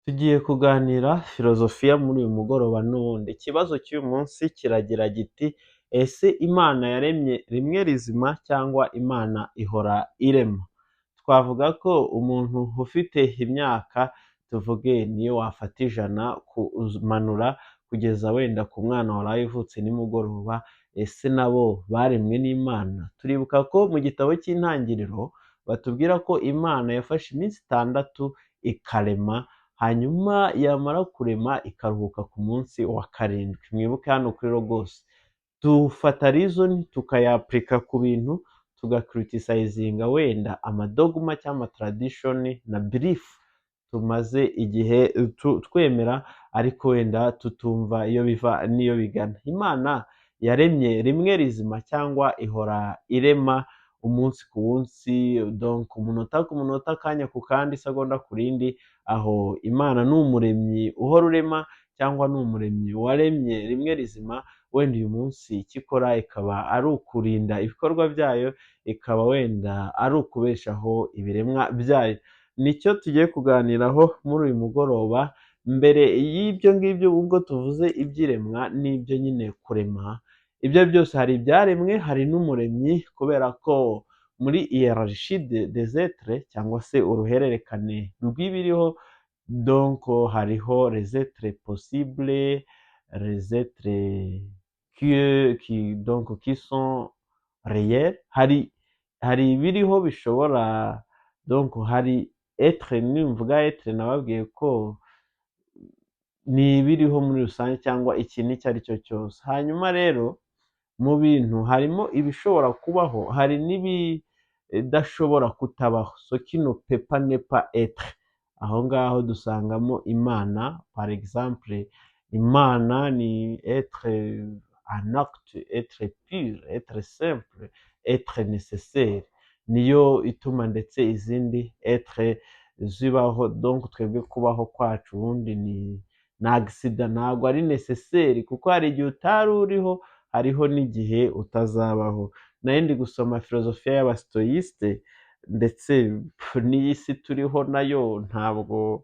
Tugiye kuganira filozofiya muri uyu mugoroba n'ubundi. Ikibazo cy'uyu munsi kiragira giti: "Ese Imana yaremye rimwe rizima cyangwa Imana ihora irema?" Twavuga ko umuntu ufite imyaka, tuvuge niyo wafata 100 kumanura kugeza wenda ku mwana waraye uvutse nimugoroba, ese nabo baremwe n'Imana? Turibuka ko mu gitabo cy'Intangiriro batubwira ko Imana yafashe iminsi 6 ikarema, hanyuma yamara kurema ikaruhuka ku munsi wa karindwi. Mwibuke hano kuri Logos dufata reason tukayapurika ku bintu, tugacriticizinga wenda amadogma cyangwa amatradition na belief tumaze igihe twemera, ariko wenda tutumva iyo biva n'iyo bigana. Imana yaremye rimwe rizima cyangwa ihora irema umunsi ku munsi, donc umunota ku munota, akanya ku kandi, isegonda ku rindi? Aho Imana ni umuremyi uhora urema cyangwa ni umuremyi waremye rimwe rizima, wenda uyu munsi icyo ikora ikaba ari ukurinda ibikorwa byayo, ikaba wenda ari ukubeshaho ibiremwa byayo? Nicyo tugiye kuganiraho muri uyu mugoroba. Mbere y'ibyo ngibyo, ubwo tuvuze iby'iremwa n'ibyo nyine kurema, ibyo byose hari ibyaremwe, hari n'umuremyi, kubera ko muri hiérarchie des êtres cyangwa se uruhererekane rw'ibiriho, donc hariho les êtres possibles, les êtres qui donc qui sont réels, hari ibiriho bishobora, donc hari être. Nimvuga être, nababwiye ko ni ibiriho muri rusange cyangwa ikintu icyo ari cyo cyose. Hanyuma rero mu bintu harimo ibishobora kubaho, hari n'ibidashobora kutabaho, ce qui ne peut pas ne pas être. Aho ngaho dusangamo Imana. Par exemple, Imana ni être en acte, être pur, être simple, être nécessaire. Niyo ituma ndetse izindi être zibaho. Donc twebwe kubaho kwacu ubundi ni accident, ntabwo ari nécessaire, kuko hari igihe utari uriho, hariho n'igihe utazabaho. Nari ndi gusoma filozofiya y'abasitoyisite, ndetse n'iyi si turiho nayo ntabwo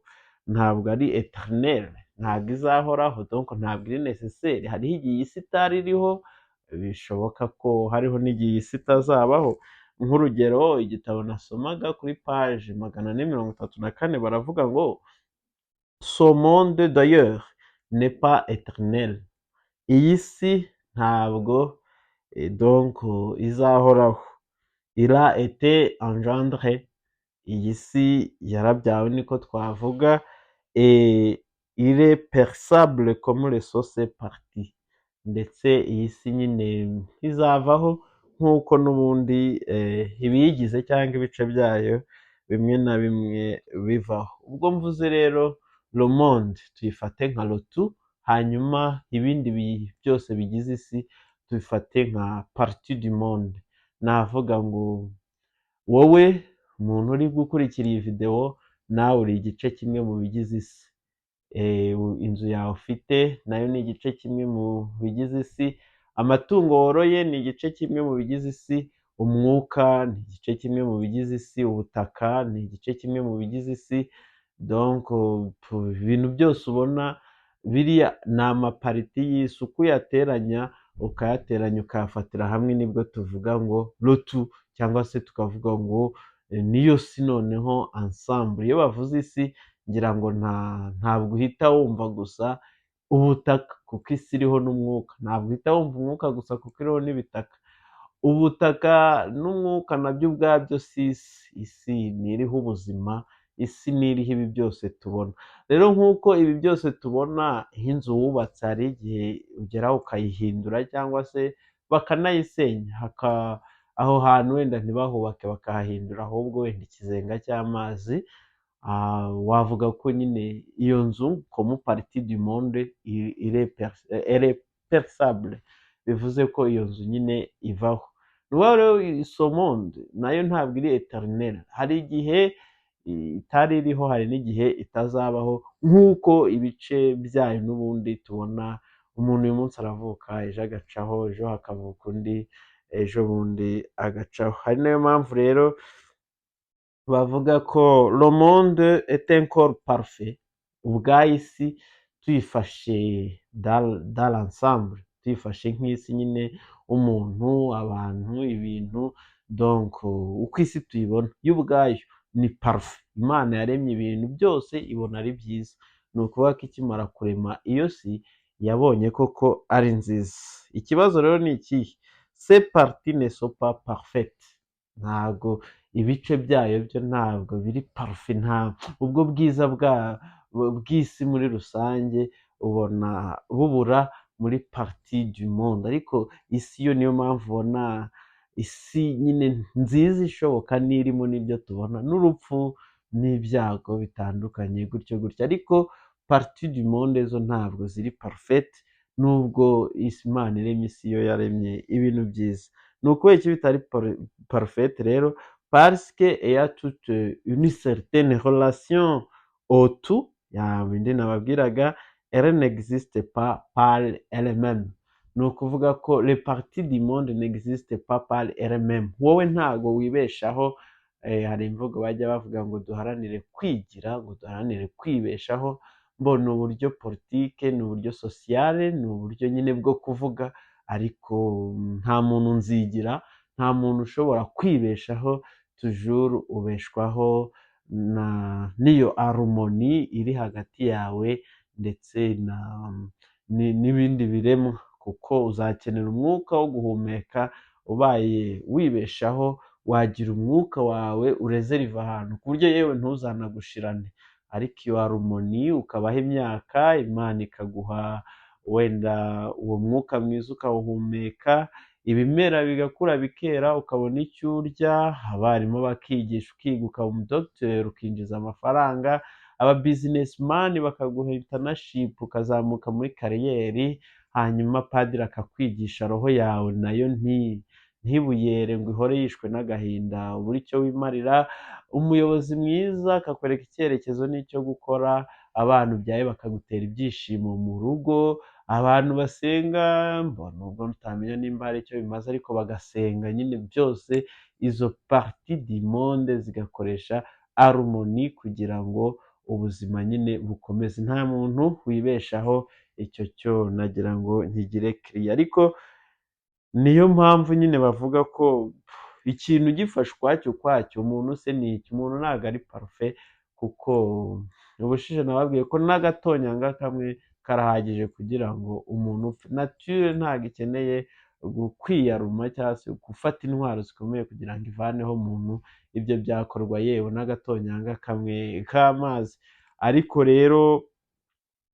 ari éternel, ntabwo izahoraho, donc ntabwo iri nécessaire. Hariho igihe iyi si itari iriho, bishoboka ko hariho n'igihe iyi si itazabaho. Nk'urugero, igitabo nasomaga kuri page 434 baravuga ngo: "Ce monde d'ailleurs n'est pas éternel." Iyi si ntabwo donc izahoraho. "Il a été engendré", iyi si yarabyawe niko twavuga, "et il est périssable comme les ses parties", ndetse iyi si nyine izavaho nk'uko n'ubundi ibiyigize cyangwa ibice byayo bimwe na bimwe bivaho. Ubwo mvuze rero le monde, tuyifate nka le tout, hanyuma ibindi byose bigize isi tubifate nka partie du monde. Navuga ngo wowe umuntu uri gukurikira iyi videwo, nawe uri igice kimwe mu bigize isi. Inzu yawe ufite nayo ni igice kimwe mu bigize isi, amatungo woroye ni igice kimwe mu bigize isi, umwuka ni igice kimwe mu bigize isi, ubutaka ni igice kimwe mu bigize isi. Donc ibintu byose ubona biriya ni amaparties y'isi. Uko uyateranya, ukayateranya, ukayafatira hamwe, nibwo tuvuga ngo le tout cyangwa se tukavuga ngo niyo si. Noneho ensemble, iyo bavuze isi, ngira ngo ntabwo uhita wumva gusa ubutaka, kuko isi iriho n'umwuka. Ntabwo uhita wumva umwuka gusa, kuko iriho n'ibitaka. Ubutaka n'umwuka nabyo ubwabyo si isi. Isi ni iriho ubuzima, isi ni iriho ibi byose tubona. Rero nk'uko ibi byose tubona, nk'inzu wubatse, hari igihe ugeraho ukayihindura cyangwa se bakanayisenya, aho hantu wenda ntibahubake, bakahahindura ahubwo wenda ikizenga cy'amazi, wavuga ko nyine iyo nzu comme partie du monde elle est périssable, bivuze ko iyo nzu nyine ivaho. Ni ukuvuga rero ce monde nayo ntabwo iri éternel. Hari igihe itari iriho, hari n'igihe itazabaho, nk'uko ibice byayo n'ubundi tubona umuntu uyu munsi aravuka, ejo agacaho, ejo hakavuka undi, ejo bundi agacaho. Hari nayo mpamvu rero bavuga ko le monde est un corps parfait. Ubwayo isi tuyifashe dans l'ensemble, tuyifashe nk'isi nyine, umuntu, abantu, ibintu, donc uko isi tuyibona yo ubwayo ni parfait. Imana yaremye ibintu byose ibona ari byiza. Ni ukuvuga ko ikimara kurema iyo si yabonye koko ari nziza. Ikibazo rero ni ikihe? Ces parties ne sont pas parfaites. Ntabwo ibice byayo byo ntabwo biri parfait. Nta ubwo bwiza bw'isi muri rusange ubona bubura muri partie du monde, ariko isi yo, niyo mpamvu ubona isi nyine nziza ishoboka n'irimo n'ibyo tubona n'urupfu n'ibyago bitandukanye gutyo gutyo, ariko partie du monde zo ntabwo ziri parfaites, nubwo Imana iremye isi yo yaremye ibintu byiza. Ni ukubera iki bitari parfait rero? Parce que il y a toute une certaine relation au tout, ya bindi nababwiraga, elle n'existe pas par elle-même. Ni ukuvuga ko les parties du monde n'existe pas par elle-même. Wowe ntago wibeshaho. Hari imvugo bajya bavuga ngo duharanire kwigira, ngo duharanire kwibeshaho. Mbona uburyo politike, ni uburyo sociale, ni uburyo nyine bwo kuvuga, ariko nta muntu nzigira, nta muntu ushobora kwibeshaho. Toujours ubeshwaho na n'iyo harmonie iri hagati yawe ndetse na n'ibindi biremwa, kuko uzakenera umwuka wo guhumeka. Ubaye wibeshaho, wagira umwuka wawe uréserva ahantu ku buryo yewe ntuzanagushirane, ariko iyo harmonie ukabaho imyaka, Imana ikaguha wenda uwo mwuka mwiza ukawuhumeka, ibimera bigakura bikera, ukabona icyo urya, abarimu bakigisha, ukiga ukaba umudogiteri ukinjiza amafaranga, aba businessman bakaguha internship ukazamuka muri carrière, hanyuma padiri akakwigisha, roho yawe nayo ntibuyere ngo ihore yishwe n'agahinda, ubure icyo wimarira, umuyobozi mwiza akakwereka icyerekezo n'icyo gukora, abana ubyaye bakagutera ibyishimo mu rugo, abantu basenga, mbona ubwo utamenya nimba hari icyo bimaze ariko bagasenga nyine, byose izo parties du monde zigakoresha harmonie kugira ngo ubuzima nyine bukomeze. Nta muntu wibeshaho, icyo cyo nagira ngo nkigire kiriya. Ariko niyo mpamvu nyine bavuga ko ikintu gifashe ukwacyo ukwacyo, umuntu se ni iki? Umuntu ntabwo ari parfait, kuko ubushize nababwiye ko n'agatonyanga kamwe karahagije kugira ngo umuntu upfe. Nature ntabwo ikeneye kwiyaruma cyangwa se gufata intwaro zikomeye kugira ngo ivaneho umuntu. Ibyo byakorwa yewe n'agatonyanga kamwe k'amazi. Ariko rero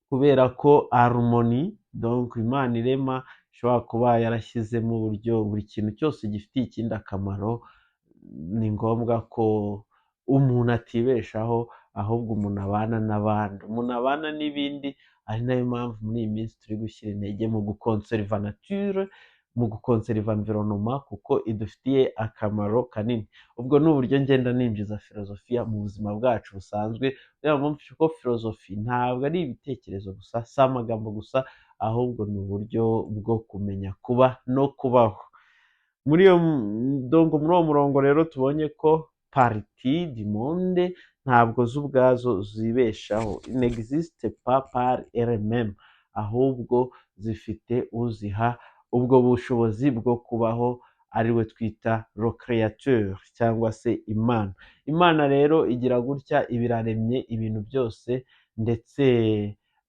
kubera ko harmonie, donc Imana irema ishobora kuba yarashyizemo uburyo buri kintu cyose gifitiye ikindi akamaro, ni ngombwa ko umuntu atibeshaho, ahubwo umuntu abana n'abandi, umuntu abana n'ibindi. Ari nayo mpamvu muri iyi minsi turi gushyira intege mu guconserva nature, mu guconserva environnement, kuko idufitiye akamaro kanini. Ubwo ni uburyo ngenda ninjiza filozofiya mu buzima bwacu busanzwe, kugira ngo mwumve ko filozofi ntabwo ari ibitekerezo gusa, si amagambo gusa, ahubwo ni uburyo bwo kumenya kuba no kubaho. Muri iyo, donc muri uwo murongo rero, tubonye ko parties du monde ntabwo zo ubwazo zibeshaho, n'existe pas par elles-mêmes, ahubwo zifite uziha ubwo bushobozi bwo kubaho, ariwe twita le créateur cyangwa se Imana. Imana rero igira gutya ibiraremye ibintu byose, ndetse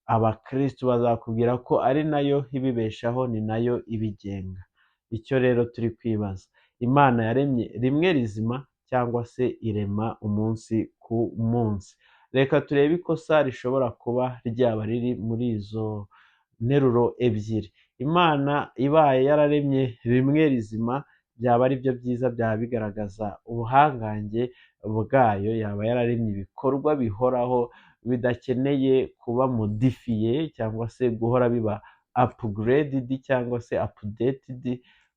abakristu bazakubwira ko ari nayo ibibeshaho, ni nayo ibigenga. Icyo rero turi kwibaza, Imana yaremye rimwe rizima cyangwa se irema umunsi ku munsi? Reka turebe ikosa rishobora kuba ryaba riri muri izo nteruro ebyiri. Imana ibaye yararemye rimwe rizima, byaba ari byo byiza, byaba bigaragaza ubuhangange bwayo, yaba yararemye ibikorwa bihoraho bidakeneye kuba modifié cyangwa se guhora biba upgraded cyangwa se updated,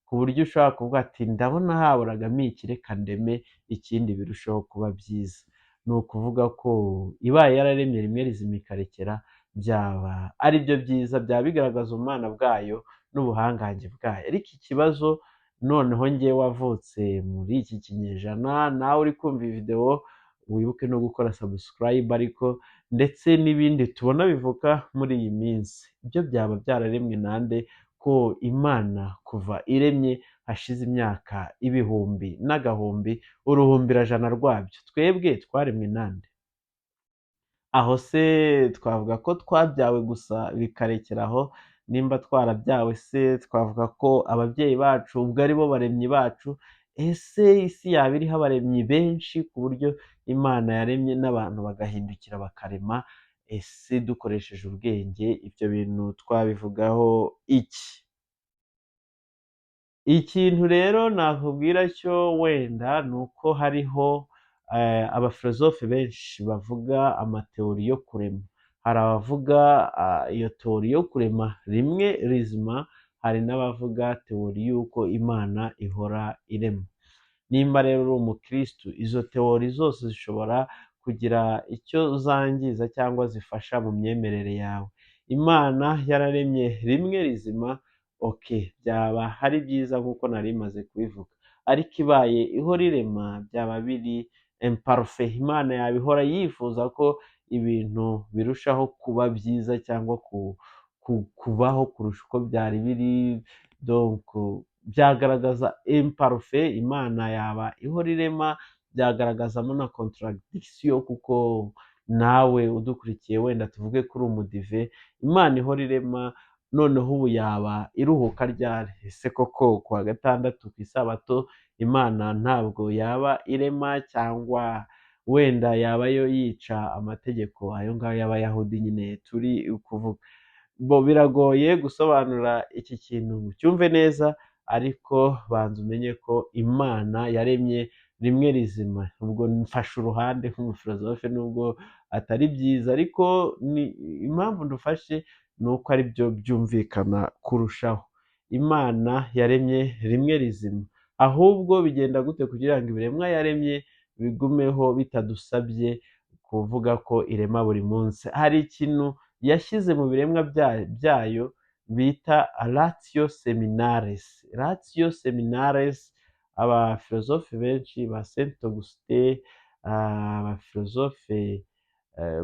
ku buryo ushobora kuvuga ati ndabona haburagamo iki, reka ndeme ikindi birushaho kuba byiza. Ni ukuvuga ko ibaye yararemye rimwe rizima ikarekera, byaba ari byo byiza, byaba bigaragaza ubumana bwayo n'ubuhangange bwayo. Ariko ikibazo noneho, ngewe wavutse muri iki kinyejana, nawe uri kumva iyi videwo Wibuke no gukora subscribe. Ariko ndetse n'ibindi tubona bivuka muri iyi minsi, ibyo byaba byararemwe nande, ko Imana kuva iremye hashize imyaka ibihumbi n'agahumbi, uruhumbirajana rwabyo? Twebwe twaremwe nande? Aho se twavuga ko twabyawe gusa bikarekeraho? Nimba twarabyawe se, twavuga ko ababyeyi bacu ubwo ari bo baremyi bacu? Ese isi yaba iriho abaremyi benshi ku buryo Imana yaremye n'abantu bagahindukira bakarema? Ese dukoresheje ubwenge, ibyo bintu twabivugaho iki? Ikintu rero nakubwira cyo wenda ni uko hariho abafilozofe benshi bavuga ama théories yo kurema. Hari abavuga iyo théorie yo kurema rimwe rizima, hari n'abavuga théorie y'uko Imana ihora irema. Nimba rero uri umukirisitu, izo théories zose zishobora kugira icyo zangiza cyangwa zifasha mu myemerere yawe. Imana yararemye rimwe rizima, OK, byaba ari byiza nk'uko nari maze kubivuga, ariko ibaye ihora irema byaba biri imparfait. Imana yaba ihora yifuza ko ibintu birushaho kuba byiza cyangwa kubaho kurusha uko byari biri, donc byagaragaza imparfait. Imana yaba ihora irema, byagaragazamo na contradiction, kuko nawe udukurikiye, wenda tuvuge ko uri umudive, Imana ihora irema, noneho ubu yaba iruhuka ryari? Ese koko ku wa gatandatu, ku isabato, Imana ntabwo yaba irema, cyangwa wenda yaba yo yica amategeko ayo ngayo y'Abayahudi nyine turi kuvuga? Bo biragoye gusobanura iki kintu ngo ucyumve neza, ariko banza umenye ko Imana yaremye rimwe rizima. Ubwo mfashe uruhande nk'umufilozofe, nubwo atari byiza, ariko ni impamvu ndufashe ni uko ari byo byumvikana kurushaho. Imana yaremye rimwe rizima. Ahubwo bigenda gute kugira ngo ibiremwa yaremye bigumeho bitadusabye kuvuga ko irema buri munsi? Hari ikintu yashyize mu biremwa byayo bita ratio seminalis. Ratio seminalis, abafilozofe benshi ba Saint Augustin, abafilozofe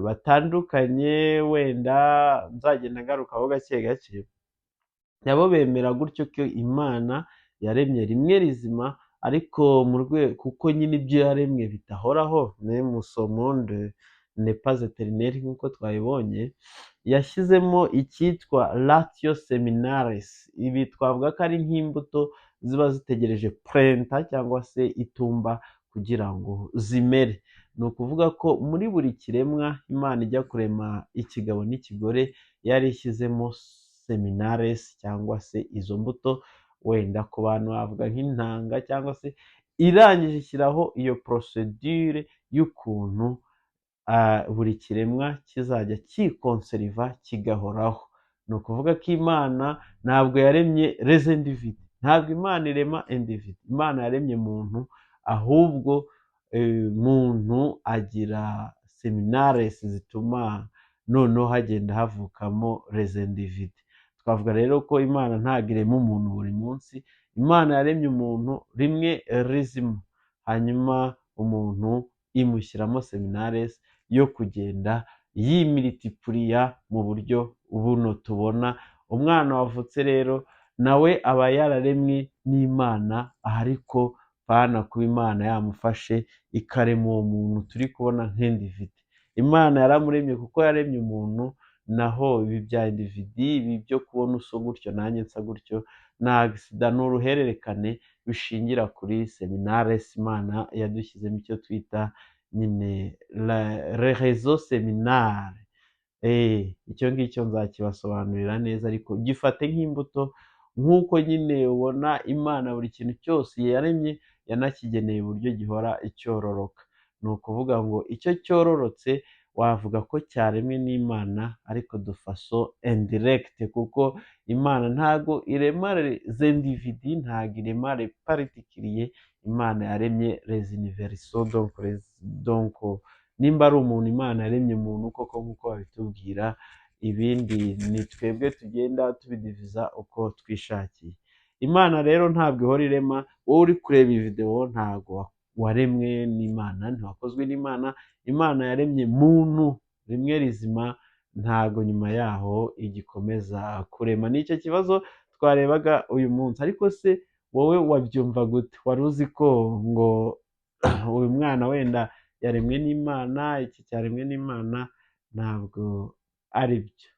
batandukanye, wenda nzagenda ngarukaho gake gake, nabo bemera gutyo ko Imana yaremye rimwe rizima, ariko mu rwego kuko nyine ibyo yaremwe bidahoraho, même ce monde n'est pas éternel nk'uko twabibonye, yashyizemo icyitwa ratio seminalis. Ibi twavuga ko ari nk'imbuto ziba zitegereje printemps cyangwa se itumba kugira ngo zimere. Ni ukuvuga ko muri buri kiremwa, Imana ijya kurema ikigabo n'ikigore, yari ishyizemo seminalis cyangwa se izo mbuto, wenda ku bantu bavuga nk'intanga, cyangwa se irangije ishyiraho iyo procédure y'ukuntu buri kiremwa kizajya cyiconserva kigahoraho. Ni ukuvuga ko Imana ntabwo yaremye les individus, ntabwo Imana irema individu. Imana yaremye muntu, ahubwo muntu agira seminalis zituma noneho hagenda havukamo les individus. Twavuga rero ko Imana ntabwo irema umuntu buri munsi. Imana yaremye umuntu rimwe rizima, hanyuma umuntu imushyiramo seminalis yo kugenda yimultiplier mu buryo buno tubona. Umwana wavutse rero nawe aba yararemwe n'Imana, ariko pana kuba Imana yamufashe ikarema uwo muntu turi kubona nk'individu. Imana yaramuremye kuko yaremye umuntu. Naho ibi bya individu, ibi byo kubona usa gutyo nanjye nsa gutyo, ni accident, ni uruhererekane bishingira kuri seminalis Imana yadushyizemo, icyo twita nyine réseau séminal. Icyo ngicyo nzakibasobanurira neza, ariko gifate nk'imbuto, nk'uko nyine ubona Imana buri kintu cyose yaremye yanakigeneye uburyo gihora cyororoka. Ni ukuvuga ngo icyo cyororotse wavuga ko cyaremwe n'Imana, ariko de façon indirecte, kuko Imana ntago irema les individus, ntago irema les particuliers. Imana yaremye les universaux. Donc nimba ari umuntu, Imana yaremye umuntu koko nk'uko babitubwira. Ibindi ni twebwe tugenda tubidiviza uko twishakiye. Imana rero ntabwo ihora irema. Wowe uri kureba iyi videwo, ntabwo Waremwe n'Imana, ntiwakozwe n'Imana. Imana yaremye muntu rimwe rizima, ntago nyuma yaho igikomeza kurema. Nicyo kibazo twarebaga uyu munsi. Ariko se wowe wabyumva gute? Wari uzi ko ngo uyu mwana wenda yaremwe n'Imana, iki cyaremwe n'Imana? Ntabwo ari byo.